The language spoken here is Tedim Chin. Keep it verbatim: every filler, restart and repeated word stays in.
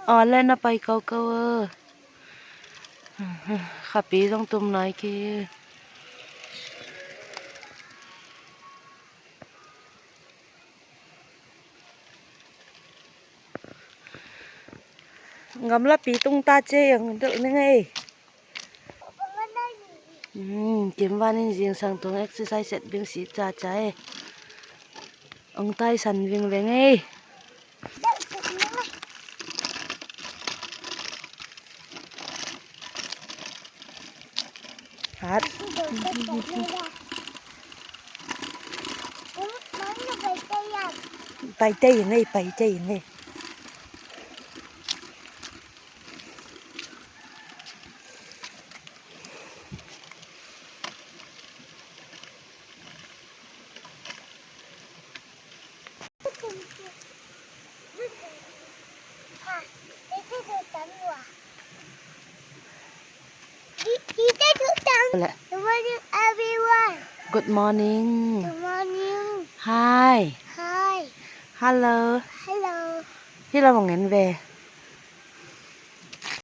Aw le, na pai kau kau a. Khapi zong tum nai kei. Gamlapi tung ta ciang delh ning ei. Hmm, Kimvan in zingsang tung exercise et bing si ca ca e. Ong taisan vingveng ei. Hat. Paite in ei, paite in ei. Good morning, everyone. Good morning. Good morning. Hi. Hi. Hello. Hello. Hi lo, mong en ve.